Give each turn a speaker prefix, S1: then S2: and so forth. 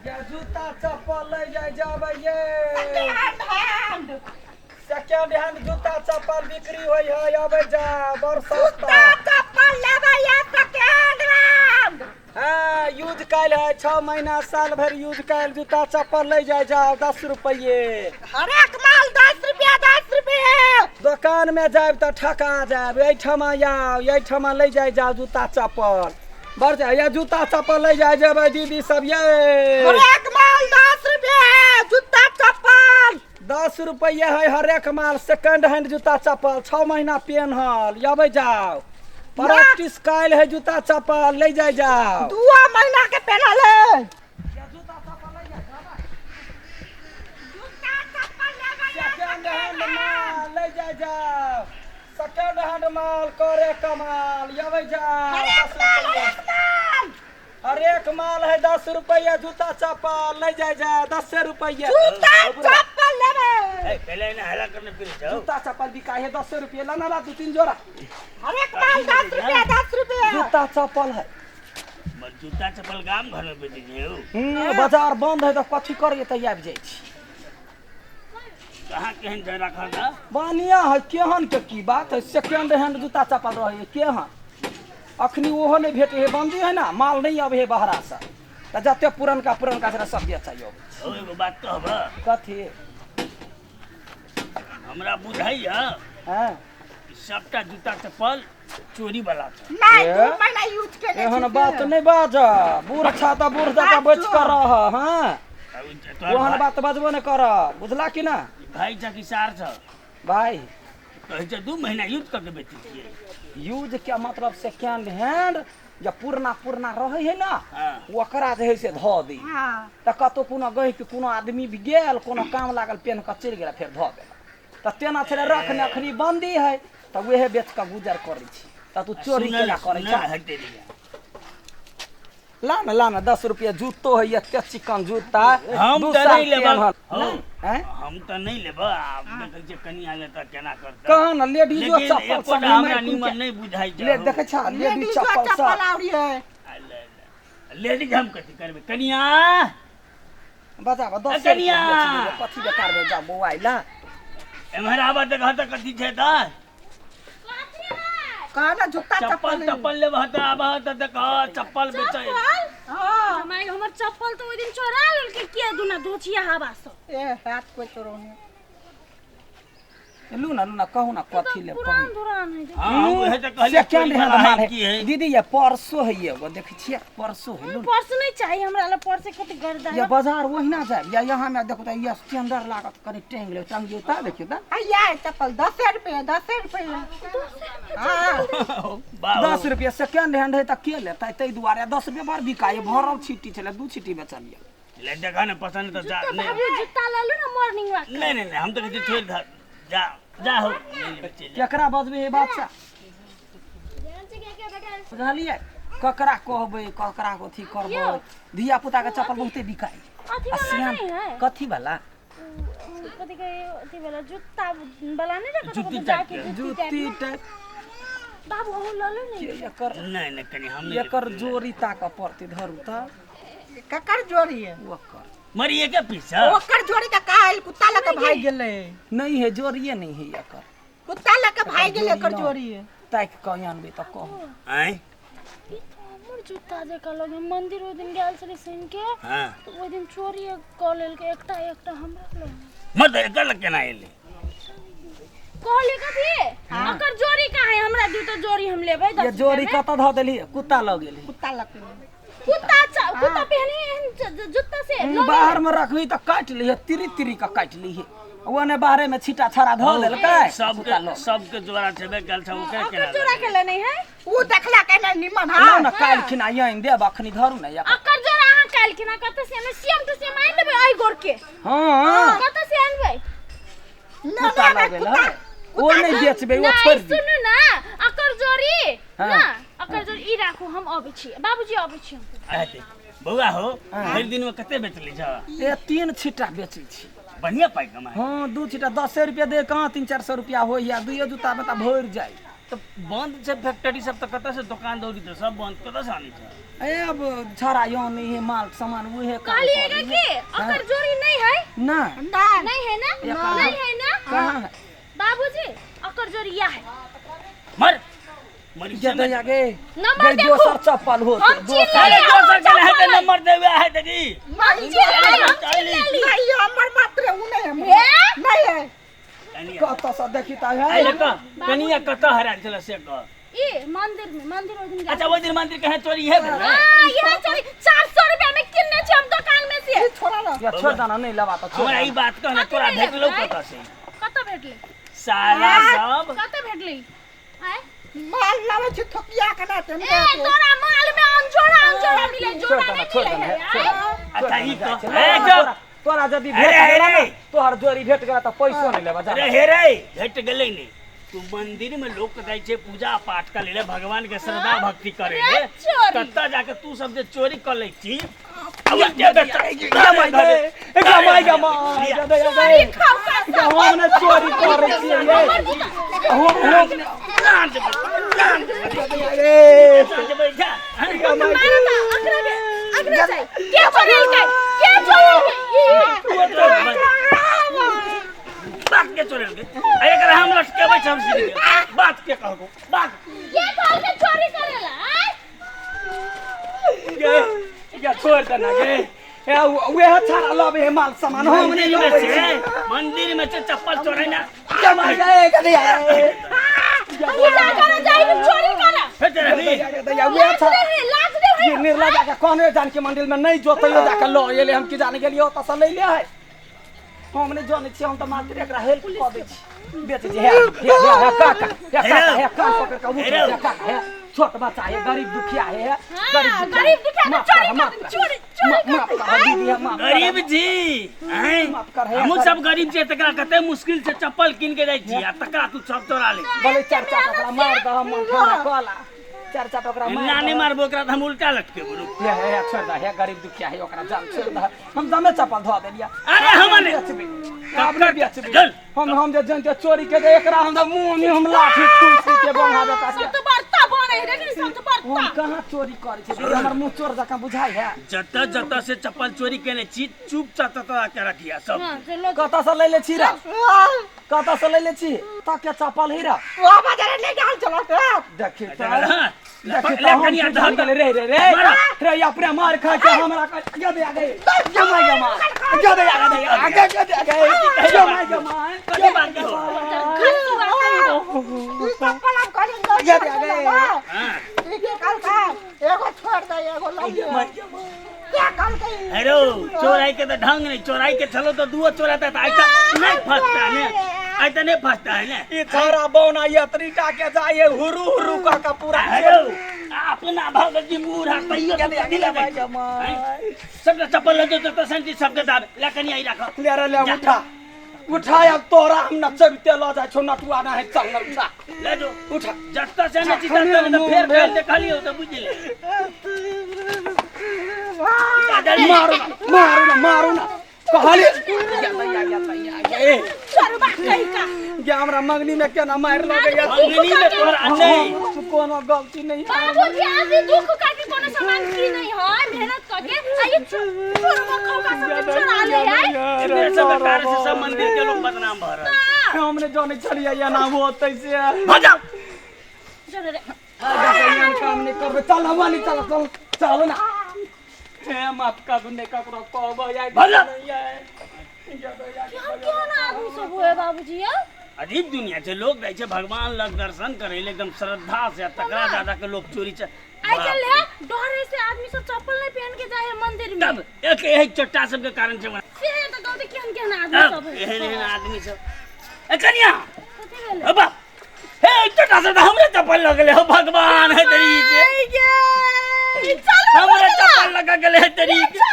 S1: या जूता चप्पल लै जाय जाबै ये।
S2: Second hand.
S1: सेकेंड हैंड जूता चप्पल बिक्री होइ है, अबै जा, बड़ सस्ता।
S2: जूता चप्पल लेबै ये सेकेंड हैंड।
S1: हाँ, यूज कैल है, 6 महीना साल भरि यूज कैल जूता चप्पल लै जाय जाओ 10 रुपये।
S2: हरेक माल 10 रुपया, 10 रुपये।
S1: दोकान में जायब तऽ ठका जायब, एहिठमा आउ, एहिठमा लै जाय जाओ जूता चप्पल। बड़ जाय या जूता चप्पल लै जाय जेबै दीदी सब ये।
S2: हरेक माल 10 रुपये जूता चप्पल।
S1: 10 रुपये है हरेक माल, सेकेंड हैंड जूता चप्पल, 6 महीना पेन्हल, अबै जाओ। प्रैक्टिस कैल है जूता चप्पल लै जाय जाओ।
S2: 2 महीना के पेन्हल है।
S1: सेकेंड हैंड माल लै जाय जाओ, सेकेंड हैंड माल करे कमाल, अबै जाओ।
S2: हरेक माल, हरेक माल।
S1: हरेक माल है 10 रुपया जूता चप्पल लै जाय जा, 10 रुपया।
S2: जूता चप्पल लेबै।
S3: ए, पहले ना हला करने फिर जाओ।
S1: जूता चप्पल बिकाय है 10 रुपये, लाना ला 2-3 जोड़ा।
S2: हरेक माल 10 रुपया, 10 रुपया।
S1: जूता चप्पल है।
S3: जूता चप्पल गाम घर में बेचै छै हौ।
S1: बाजार बंद है तऽ कथी करिए तऽ आबि जाइ छी।
S3: कहाँ केहन छै राखल तऽ?
S1: बढ़िया है, केहन के की बात है, सेकेंड हैंड जूता चप्पल रहै है केहन। अखनी ओहो नहि भेटै है, बंदी है ना, माल नहि अबै है बाहरा से, तऽ जते पुरनका पुरनका छै सब बेचै अबै।
S3: हौ, एगो बात कहब?
S1: कथी?
S3: हमरा बुझाइया
S1: हँ
S3: कि सबटा जूता चप्पल चोरी वाला छै।
S2: नहि,
S1: ए?
S2: 2 महीना यूज केने
S1: एहन
S2: छी।
S1: बात नहि बाज, बूढ़ छा तऽ बूढ़ जकाँ बचि कऽ रह। हँ, ओहन बात बजबो नहि कर, बुझला कि ना?
S3: भाई छ कि सार छ?
S1: भाई
S3: कहै छै 2 महीना यूज कऽ के बेचै छियै।
S1: यूज के मतलब सेकेंड हैंड जे पुरना पुरना रहै है ना, ओकरा जे है से धऽ दी। तऽ कतहु कोनो गहिक कोनो आदमी भी गेल, कोनो काम लागल, पेन्ह कऽ चलि गेल, फेर धऽ देलक। तऽ तेना छलै रखने, अखनी बन्दी है तऽ उएह बेच कऽ गुजर करै छी। तऽ तू चोरी केना करै छह? ला ना, ला ना, 10 रुपया जूतो है, एते चिकन जूता।
S3: हम
S1: दू
S3: तऽ
S1: साल
S3: नहि लेबै।
S1: पेन्हल।
S3: हौ,
S1: आँय?
S3: हम तऽ नहि लेबै, आब देखै छियै कनिया लेतै केना करतै।
S1: कहाँ ना लेडीजो
S3: लेकिन
S1: चप्पल
S3: एकोटा
S1: सब
S3: हमरा
S1: मारि
S3: निमन नहि बुझाइ छै।
S1: ले
S3: हौ।
S1: देखै छह लेडीज
S2: लेडीजो
S1: चप्पल सब।
S2: चप्पल आउरी है।
S3: आ, ले, ले। लेडीज हम कथी करबै कनिया?
S1: बजाब 10
S3: कनिया।
S1: रुपया बेच देबै, कथी बेकार भेल जा बौआइ ला।
S3: एम्हर आबऽ तऽ कहऽ तऽ कथी छै तऽ?
S2: कहा ना जूता
S3: चप्पल
S2: चप्पल
S3: चप्पल लेबह तऽ आबह तऽ देखह चप्पल बेचै।
S2: हाँ।
S4: माय, हमर चप्पल तऽ ओहि दिन चोरा लेलकै के दुना धोछिया हवा से।
S2: ए हाथ कोई चोरोने।
S1: लू ना, लू ना, कहू ना कथी लेब, कहू।
S4: पुरान धुरान है।
S3: हाँ, हम उहे तऽ कहलियै
S1: सेकेंड
S3: चोरी
S1: हैंड
S3: वाला
S1: माल
S3: है की
S1: है
S3: है।
S1: दीदी, ये परसो है एगो, देखै छियै परसो है, लू ना।
S4: पर्स नहीं चाहिए हमरा ला, पर्स कते गर्दा
S1: या बाजार ओहिना जायब या यहाँ में देखो तऽ ये स्टैंडर्ड लागत, कनि टांगि लेब, टांगियो तऽ देखियौ तऽ।
S2: आया है चप्पल 10 रुपया, 10 रुपया। हाँ।
S3: बाबू।
S1: 10 रुपया सेकेंड हैंड है तऽ के लेतै, ताहि दुआरे 10 रुपया बड़ बिकाय, भरल छिट्टी छलै, 2 छिट्टी बेचलियै।
S3: ले देखा ने पसंद तऽ जा। नहि
S4: बाबू, जूता लऽ लू ना मॉर्निंग वॉक।
S3: नहि नहि नहि, हम तऽ कहै छियै छोड़ि दह, जा जा हो, नहि लेबै, चलि जा।
S1: केकरा बजबै हे बादशाह, बुझलियै? ककरा कहबै, ककरा अथी करबै? धिया पुता के चप्पल बहुते बिकाय।
S4: अथी
S1: आ
S4: वाला
S1: सियान
S4: नहीं है?
S1: कथी वाला?
S4: कथी कहे, अथी वाला जूता वाला नहीं रखा?
S3: जूती
S4: कतौ जाके
S3: टाइप के।
S4: जूती टाइप
S1: जूती
S4: में।
S1: टाइप।
S4: बाबू, अहूँ लऽ लू ने।
S1: के एकर?
S3: नहि नहि, कनि हम नहि
S1: एकर
S3: लेबै।
S1: जोड़ी ताकऽ पड़तै, धरू तऽ।
S2: ककर जोड़ी है?
S1: ओकर।
S3: मरिए के पीछा।
S2: ओकर जोड़ी का काल कुत्ता लके भाग गेलै।
S1: नहीं है, जोड़िए नहीं है एकर।
S2: कुत्ता लके भाग गेलै, एकर जोड़ी है।
S1: ताकि कऽ आनबै तऽ कहू।
S3: आँय?
S4: ई तऽ हमर जूता जकाँ लगे। मंदिर ओहि दिन गेल छलै शनि के,
S3: हाँ।
S4: तऽ ओहि दिन चोरी कऽ लेलकै एकटा, एकटा हमरा लग।
S3: मत एकर लग केना एलै?
S4: कहली कथी, ओकर जोड़ी कहाँ है? हमरा दियौ तऽ जोड़ी हम लेबै
S1: ये
S4: 10
S1: जोड़ी
S4: रुपैआ में।
S1: कतऽ धऽ देली? कुत्ता लऽ गेली।
S2: कुत्ता लके।
S4: कुत्ता कुत्ता पहने एहन जूता से लऽ गेलै।
S1: बाहर में रखबी तऽ काटि लिहे, तिरी तिरी कऽ काटि लिहे। ओने बाहरे में छीटा छाड़ा धऽ देलकै, कुत्ता
S3: सबके
S1: लऽ।
S3: सबके जोड़ा छेबे कयल छै, ओकरे
S4: ओकर
S3: केना
S4: जोड़ा के लेने है?
S2: ऊ देखला के नहि निमन।
S1: ला
S2: हाँ
S1: ना, काल्हि खिना आनि देब, अखनी धरू ने एकर।
S4: ओकर जोड़ा अहाँ काल्हि खिना कतऽ से आनबै? सेम टू सेम आनि देबै एहि गोर के?
S1: हाँ।
S4: कतऽ से आनबै?
S1: कुत्ता लऽ गेल है, ओ नहि बेचबै, ओ
S4: नहि
S1: छोड़ि दियौ।
S4: सुनू ना, अकर जोड़ी
S1: हाँ।
S4: ना, अकर जोड़ी ई राखू, हम अबै छी बाबूजी, अबै छी हम।
S3: हेतै बौआ हो, भरि दिन में कते बेचलै छ?
S1: ए, 3 छिट्टा बेचै छी।
S3: बढ़िया पाइ कमाइ।
S1: हाँ, 2 छिट्टा 10 रुपया दे, कहाँ 300-400 रुपया होइया, दुइयो जूता में तऽ भरि जाइ।
S3: तऽ बंद छै फैक्ट्री सब तऽ कतऽ से दोकान दौरी तऽ सब बंद कतऽ से आनै छै
S1: ए अब छड़ा यो नहीं है माल सामान उहे काम
S4: कहलिएगा
S1: करी।
S4: कि ओकर जोड़ी नहीं है
S1: ना
S2: नहीं
S4: नहीं है ना
S1: कहाँ?
S4: नहीं है ना
S1: कहाँ है
S4: बाबूजी ओकर जोड़ी या है
S3: मर मरी
S1: ये दैया गे
S4: नंबर
S1: गे
S4: देखू।
S1: दोसर चप्पल होते
S4: हम चिल्ला
S1: दोसर
S3: अरे दोसर के है तऽ नंबर देवे है तऽ की
S4: हम चिल्ला हम चिल्ला ली
S2: नहीं हमर मात्र उ नहीं है
S4: हे
S2: नहीं है
S3: कनिया
S1: कतऽ से देखी तऽ है
S3: अरे कह कनिया कतऽ हरायल छलै से कह
S4: ई मंदिर में मंदिर ओहि दिन गेल।
S3: अच्छा ओहि दिन मंदिर के है चोरी है भेलै
S4: हाँ यह चोरी 400 रुपया में किनने छी हम दुकान में से
S2: ई छोड़ा ना
S1: या छोड़ दाना नहीं लेबा तऽ छोड़
S3: हमरा ई बात कह ना तोरा
S4: कथी नहि
S3: भेटलौ
S4: लेबै?
S3: कतऽ से
S4: कतऽ भेटलै
S3: साला सब
S4: कतऽ भेटलै आय
S2: माल लावे छी थोकिया के ना तेन
S4: ए तोरा माल में अनजोड़ा अनजोड़ा मिले
S1: छोड़
S4: जोड़ा
S1: देना
S4: नहीं
S1: छोड़
S4: मिले
S1: देना
S4: है
S1: छोड़
S4: आय
S3: अच्छा ई
S1: जाइ
S3: कह
S1: छै।
S3: ए
S1: तोरा
S3: चुप
S1: तोरा यदि भेट
S3: अरे,
S1: गेला
S3: अरे।
S1: ना तोहर जोड़ी भेट गेला तऽ पैसो नहीं लेबा जा
S3: अरे हे रे भेट गेलै ने तू मंदिर में लोग जाइ छै पूजा पाठ करे ले भगवान के श्रद्धा भक्ति करे ले
S4: अरे चोरी।
S3: कतऽ जाके तू सब जे चोरी कर लै छी
S4: चोरी खाउ का सब।
S1: हम ने चोरी करै छियै यै। हम
S4: मारा ता अकरा के अकरा जाय के चोरेलकै के चोरेलकै ई
S3: बात के चोरेलकै अरे एकरा हम लटकेबै छै हम सीधे बात के कहबो बात
S4: के कहलकै चोरी करेला आय
S1: गे या छोड़ देना गे ए उहे छाड़ा लबे हे माल सामान हम नहीं
S3: मंदिर में
S1: लबै
S3: छै
S1: छी
S3: मंदिर में छै चप्पल चोरै ना
S1: जमा गे करिया
S4: पूजा करे जाय के चोरी करे
S3: हेते रही
S1: दैया उहे
S4: लाज
S1: छाड़ा
S4: दे है लाज दे है
S1: ये निर्ला जाके कहने जान के मंदिर में नहीं जोतैयो जाके ल एले हम की जाने गेलियो ओतऽ से ले ले है हम नहीं जानै छियै हम तऽ मात्र एकरा हेल्प कऽ दै छी बेचै छी हे हे हे हे काका हे काका हे कान पकड़ के उठ हे काका हे छोट बच्चा है गरीब दुखिया है हे
S4: हाँ, गरीब दुखिया के
S1: माफ
S4: चोरी
S1: कर, माफ
S4: कर,
S1: कर।
S4: चोरी चोरी
S1: माफ
S4: कर
S1: कर दीदी हे, माफ कर।
S3: गरीब जी हैं
S1: माफ कर हे,
S3: हमहूँ
S1: कर।
S3: सब गरीब छियै तकरा कते मुश्किल से चप्पल कीन के दै छी आ तकरा तू सब चोरा ले
S1: बोले चार चार ओकरा मार दह मन ठंडा कला चार चार ओकरा मार
S3: ना नहीं
S1: दह।
S3: मारबो ओकरा तऽ हम उल्टा लटकेबो रुक
S1: हे हे हे छोड़ दह हे गरीब दुखिया है ओकरा जान छोड़ दह हम दमे चप्पल धो देलिया
S3: अरे हमर नहि।
S1: बेचबे आब नहि बेचबे
S3: चल।
S1: हम जे जनते चोरी के जे एकरा हम मुंह में हम लाठी ठूसी के बंगा बेटा के
S4: सब तो बर्ता बने है लेकिन सब तो
S1: हम
S4: बर्ता
S1: कहाँ चोरी करै छी हमर मुंह चोर जकाँ बुझाइ है
S3: जतऽ जतऽ से चप्पल चोरी केने छी चुपचाप ततऽ के रखिया सब
S4: हां चलो
S1: कतऽ से लैले छी रा कतऽ से लैले छी तऽ के चप्पल ही रा
S2: वो बाजार ले गेल चलो ते
S1: देखी
S3: अच्छा,
S1: तऽ
S3: हाँ,
S1: देखी
S3: ले
S1: तऽ हम
S3: कनिया
S1: की
S3: धऽ
S1: जान गेलै रे रे रे
S3: मारा।
S1: रे अपने मार खा के हमरा कह दे आ गए जमा जमा दे आ गए आ गए दे आ गए जमा जमा
S3: कथी बात हो
S2: ई चप्पल हम कहलियै दो
S1: ये दे गए।
S3: हाँ
S2: ई के कहलकै एगो छोड़ दे एगो लऽ लिअ के कहलकै
S3: हेरो चोराई के तऽ ढंग नहीं चोराई के चलो तो दुओ चोराता तऽ आइ तक नहीं फंसता है ने आइ तऽ नहीं फंसता है ने
S1: ई छोरा बौना यात्री टा के जाए हुरु हुरु कह के पूरा
S3: हेरो अपना भगत जी बूढ़ा तैयो
S1: दे आ
S3: तू
S1: गए
S3: लगे
S1: जमा
S3: सबटा चप्पल लऽ जो तऽ संजी सबके दाब ले कनि आई राख
S1: ले रे ले उठा उठा अब तोरा हम नचबिते लऽ जाइ छौ नटुआ ना है चल न उठा
S3: ले जो
S1: उठा
S3: जतऽ से ने चिता तऽ फेर काल्हि देखलियौ तऽ बुझि ले
S1: मारू ना मारू ना मारू ना कहली या दैया या दैया ए
S4: चोरबा कहि का
S1: गे हमरा मंगनी में केना मारि लगैया
S3: मंगनी में तोहरा नहीं
S1: कोनो गलती नहीं
S4: बाबूजी आज ही दुख करके कोनो सामान की नहीं है मेहनत करके आ ये चोरबा खौका सब के चोरा ले है
S3: एकरे सब के कारण से सब मंदिर के लोग बदनाम भऽ रहल छै।
S1: हमने जाने छलियै एना होतै से
S3: भऽ जाउ
S4: चलो रे
S1: एहन काम नहीं करबै चल हुआ नहीं चल चल चल ना हे माफ कर दू नहीं ककरो कहबै आइ
S3: भऽ जा।
S4: केहन केहन आदमी सब हुए बाबूजी यौ
S3: अजीब दुनिया छै लोग जाइ छै भगवान लग दर्शन करे ले एकदम श्रद्धा से तकरा दादा के लोग चोरी छै
S4: आइ काल्हि है डरे से आदमी सब चप्पल नहीं पहन के जाए है मंदिर में
S3: तब एक एहि चट्टा सबके कारण छै
S4: से है तऽ कहते केहन केहन आदमी
S3: तब
S4: सब है
S3: एहन एहन आदमी सब ए कनिया
S4: कथी भेलै
S3: हे बाप हे चट्टा सब तऽ हमरे चप्पल लगले हो भगवान हे तरी के
S4: चलू
S3: हमरे चप्पल लगा गेले हे तरी के